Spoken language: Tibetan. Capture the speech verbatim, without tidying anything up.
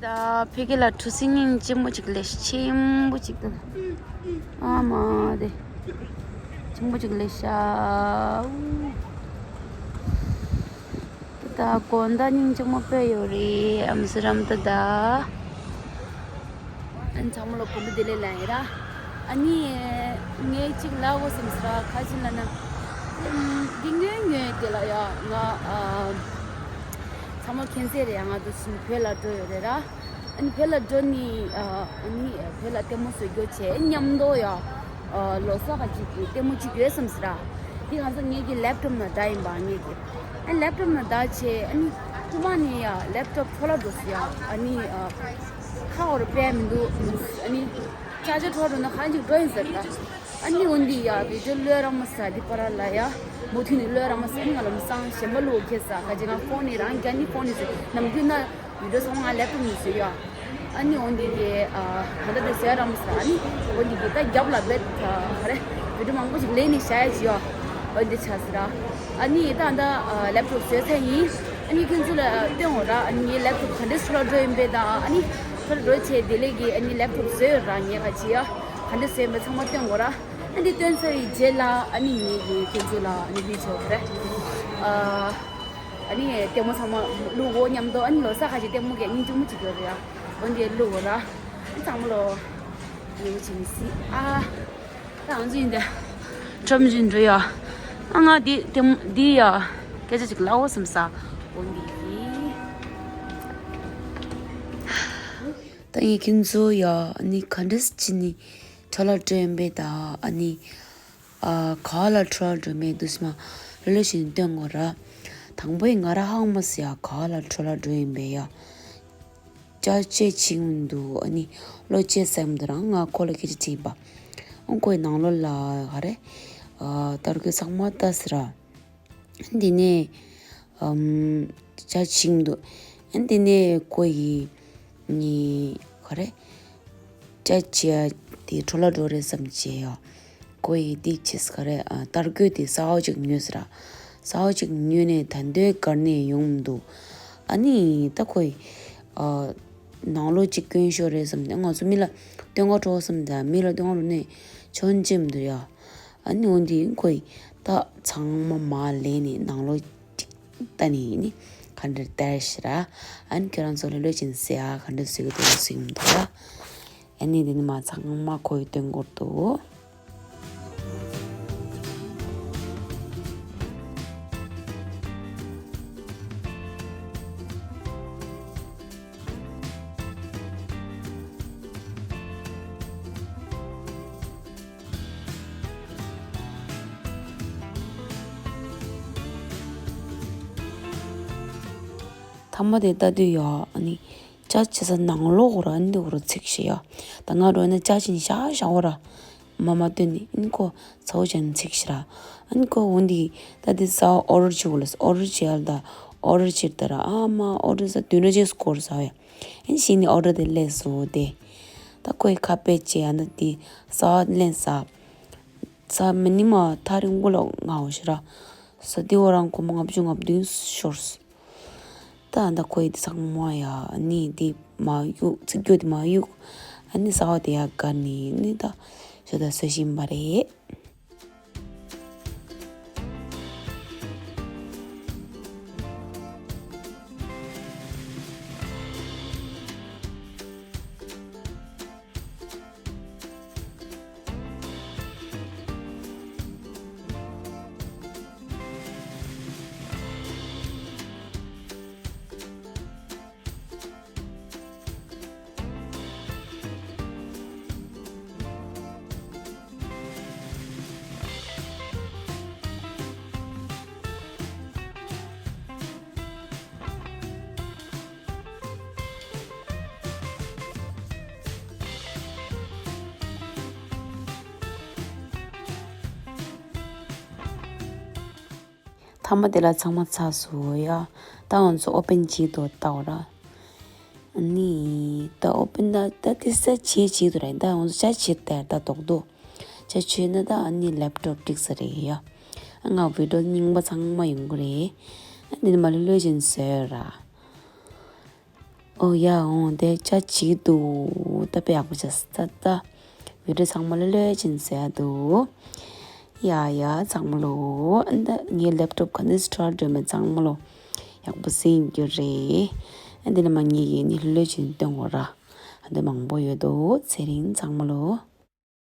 ད་ཕ་གི་ལ་གྲུ་གཟིངས་སྙིང་རྗེ་མོ་ཅིག་ལས་ཆེན་པོ་ཅིག་འདུག་ཨ་མ་དེ། ཆེན་པོ་ཅིག་ལས་ཤག་ད་དགོང་དག་སྙིང་རྗེ་མོ་དཔེ་ཡོད་རེད། ཨམ་སི་རམ་ད་ད། ཨན་ཚང་མ་ལ་དགོང་དག་བདེ་ལེགས་ལབ་ཡིན་ར། ཨ་ནི། ངས་གཅིག་ལབ་དགོས་བསམ་སོང་ར། ག་ཅི་ལབ་ན། ཨམ། འདི་སྔོན་སྔོན་དེ་ལ་ཡ་ང་ཨ། ཚང་མ་མཁྱེན་གསལ་རེད་ཡ། ང་འདུག་སེ་བོད་ལ་འགྲོ་ཡོད་རེད་ར། ཨ་ནི་བོད་ལ་འགྲོ་ནི་ཨ་ནི་བོད་ལ་ལྟད་མོ་བཟོ་རྒྱུ་བྱས། ཨ་ནི་མཉམ་དུ་ཡ་ཨ་ལོ་གསར་ག་ཅིག་གི་ལྟད་མོ་གཅིག་ཡོད་བསམ་སོང་ར། འདི་ང་ཚོ་ངེད་ཀྱི་ལེབ་ཊོབ་ནང་བསྡད་ཡིན་པ་ངེད་ཀྱི། ཨ་ནི་ལེབ་ཊོབ་ནང་བསྡད་བྱས། ཨ་ནི་ཐུག་མ་ནི་ཡ་ལེབ་ཊོབ་འཕྲོ་བརླག་འགྲོ་སོང་ཡ། ཨ་ནི་ཨ་ཁ་འོར་པས་མི་འདུག་ཨ་ནི་ཅར་ཇར་འཕྲོ་འགྲོ་ན་གང་ཅིག་འགྲོ་ཡིན་ཟེར་ད། ཨ་ནི་འོན་ཏེ་ཡ་བི་ཌིའོ་ལོས་རག་མ་སོང་། འདི་པར་ལ་ཡ་མུ་མཐུད་ནས་ལོས་རག་མ་སོང་། ཨ་ནི་ང་ལ་མི་སང་གཞན་པ་ལོ་ཁེ་ས་ག་ཅི་ང་ཕོན་ནི་རང་རྒྱ་ནི་ཕོན་ནི་ཟེར། ནམ་རྒྱུན་ན་བི་ཌིའོ་ཚང་མ་ང་ལེབ་ཊོབ་ནས་བཟོས་ཡ། ཨ་ནི་འོན་ཏེ་གི་ཨ་ད་ལྟ་དེ་ཟེར་རག་མ་སོང་། ཨ་ནི་འོན་ཏེ་གི་ད་རྒྱབ་ལ་བེད་ག་རེ་བི་ཌིའོ་མང་པོ་ཞིག་ལེན་ནས་བཞག་ཡ་ཅི་ཡ། འོན་ཏེ་ཆ་སི་ར། ཨ་ནི་ད་ད་ལེབ་ཊོབ་བཟོས་ཚར་ཡིན། ཨ་ནི་ཁྱོད་ཚོ་ལ་སྟོན་འོ་ར། ཨ་ནི་ངའི་ལེབ་ཊོབ་ག་འདྲས་འཕྲོ་བརླག་འགྲོ་ཡིན་པས་ད། ཨ་ནི་འཕྲོ་བརླག་འགྲོ་བྱས་བདེ་ལེགས་ཀྱི་ཨ་ནི་ལེབ་ཊོབ་བཟོས་ཡོད་ར། ངས་ག་ཅི་ཡ་ག་འདྲས་བཟོས་ཡིན་པ་ཚང་མ་སྟོན་འོ་ར། ཨ་ནི་སྟོན་ཚར་བའི་རྗེས་ལ་ཨ་ནི་ངེད་ཀྱིས་ཁྱོད་ཚོ་ལ་ཨ་ནི་བི་ཌིའོ་རེད། ཨ་ནི་ལྟད་མོ་ཚང་མ་བླུག་འོ་མཉམ་དུ། ཨ་ནི་ལོ་གསར་ག་ཅིག་ལྟད་མོ་གི་སྙིང་རྗེ་མོ་ཅིག་ཡོད་རེད་ཡ། འོ་འདི་བླུག་འོ་ར། ཨ་ཚང་མ་ལོ་ཡོད་ཅིག་མི་སྲིད་ཨ། ད་ང་ཚོ་ཡིན་ད། ཁྲོམ་བཞིན་འགྲོ་ཡ། ཨ་ང་འདི་ལྟད་མོ་འདི་ཡ། སྐད་ཆ་ཅིག་ལབ་འོ་བསམ་ས། འོ་འདི་ཡིན། ད་ངས་ཁྱེད་ཚོ་ཡ་ཨ་ནི་ག་འདྲས་བྱས་ནས་འཕྲོ་བརླག་འགྲོ་ཡིན་པས་ད། ཨ་ནི་ཨ་ག་ལ་འཕྲོ་བརླག་འགྲོ་མེད་འདུག་སེ་མ་ལོ་ལོ་ཞིག་སྟོན་དགོས་ར། དང་པོ་ཡིན་ང་ར་ཧང་མ་སི་ཡ་ག་ལ་འཕྲོ་བརླག་འགྲོ་ཡིན་པས་ཡ། ཅ་ཆས་ཕྱིན་འདུག་ཨ་ནི་ལོ་ཆས་སེམས་འདུག་རང་ང་ཁོ་ལ་སྐད་ཆ་དྲིས་པ། ཨང་ཁོའི་ནང་ལོགས་ལ་ག་རེ། ཨ་ཏར་ཀོས་ཚང་མ་ལྟ་སི་ར། འདི་ནས་ཨམ་ཅ་ཕྱིན་འདུག་ཨ་འདི་ནས་ཁོ་ཡི་ནི་ག་རེ། ཅ་ཆས་དེ་འཕྲོ་བརླག་འགྲོ་རེད་བསམ་བྱས་ཡ། ཁོ་ཡི་དེ་ཆེས་ག་རེ་ཨ་ཏར་ཀོས་དེ་ས་འོག་ཅིག་ཉོས་ཟེར་ར། ས་འོག་ཅིག་ཉོས་ནས་ད་འདོད་གར་ནས་ཡོང་མི་འདུག་ཨ་ནི་ད་ཁོ་ཡི་ཨ་ནང་ལོགས་ཅིག་སྐྱོན་ཤོར་རེད་བསམ་ནས། ང་ཚོ་མི་ལ་སྟོན་ག་འགྲོ་བསམ་ད་མི་ལ་སྟོན་ག་འགྲོ་ནས་ཆོན་ཅེས་མི་འདུག་ཡ། ཨ་ནི་འོན་ཏེ་ཁོ་ཡི་ད་ཚང་མ་མ་ལེན་ནས་ནང་ལོགས་ཅིག་ལྟ་ནས་ཡིན་ནི་ག་འདྲ་ལྟར་ཤི་ར། ཨ་ནི་ཁྱོད་རང་ཚོ་ལ་ལོས་ཅན་ཟེར་ཨ་ག་འདྲ་ཟེར་གི་འདུག་ཟེར་གི་མི་འདུག་ཡ། ཨ་ནི་དེ་ནི་མ་ཚང་མ་ཁོ་ཡི་སྟོན་གོ་འདུག་ཐ་མ་དེ་ལྟ་དུས་ཡ་ཨ་ནི་ཅ་ཆས་ས་ནང་ལོགས་འོ་ར། ཨ་ནི་འོ་ར་ཚིག་ཤེས་ཡ། ད་ང་རོ་ནི་ཅ་ཆས་ཤ་ཤ་འོ་ར། མ་མ་སྟོན་ནི་ཨིན་ཁོ་ཚའོ་ཅན་ཚིག་ཤི་ར། ཨིན་ཁོ་འོན་ཏེ་ད་དེ་ས་ཨོ་ཌར་བྱེད་དགོས་ལ་ཨོ་ཌར་བྱེད་ཡ་ལ་ད་ཨོ་ཌར་བྱེད་ད་ར། ཨ་མ་ཨོ་ཌར་ས་དུས་འདྲ་ཅིག་སྐོར་ས་ཡ། ཨིན་ཤི་ནི་ཨོ་ཌར་དེ་ལས་སོ་དེ། ད་ཁོའི་ཁ་པེ་ཅེ་ཡ་ན་དེ་ས་ལེན་ས། ས་མི་ནི་མ་ཐ་རིང་པོ་ལ་ང་འོ་ཤི་ར། ས་དེ་འོ་རང་ཁོ་མ་ལྔ་བཅུ་ང་བདུན་ཤོར་སོ། ད་ད་ཁོ་ཡི་དེ་ཚང་མ་ཡ་ཨ་ནི་དེ་མ་གཡུག་ཚིག་རྒྱུ་དེ་མ་གཡུག་ཨ་ནི་ས་བ་དེ་ཡ་དགའ་ནི་ནི་ད་ཞོ་ད་སོ་བཞིན་པ་རེད། མཐའ་མ་དེ་ལ་ཚང་མ་ཚར་སོང་ཡ། ད་ང་ཚོ་ཨོ་པན་བྱེད་དོ་ལྟ་བ་ར། ནི་ད་ཨོ་པན་ད་ད་དེ་ས་བྱེད་བྱེད་དོ་ར། ད་ང་ཚོ་ཅ་བྱེད་དར་ད་དོག་དོ། ཅ་བྱེད་ན་ད་ཨ་ནི་ལེབ་ཊོབ་འགྲིག་ས་རེད་ཡ། ང་བི་ཌིའོ་རྙིང་པ་ཚང་མ་ཡོང་གི་རེད། ཨ་འདི་ནི་མ་ལོས་ལོས་བཞིན་བཟོས་ར། ཨོ་ཡ་འོང་དེ་ཅ་ཅིག་འདུག་ད་དཔེ་ཡག་པོ་བྱས་ད་ད། བི་ཌི་ཡོ་ཚང་མ་ལོ་ལོས་ཅན་ཟེར་འདུག་ཡ་ཡ་ཚང་མ་ལོ། ཨ་ད་ངའི་ལེབ་ཊོབ་ག་ནས་སི་ཊར་འགྲོ་མེད་ཚང་མ་ལོ། ཡག་པོ་ཟིན་རྒྱུ་རེད། ཨ་འདི་ནས་མ་ངའི་ཡིན་ནི་ལོ་ལོས་ཅན་སྟོན་གོ་ར། ཨ་འདི་མང་པོ་ཡོད་འདུག་ཚེ་རིང་ཚང་མ་ལོ།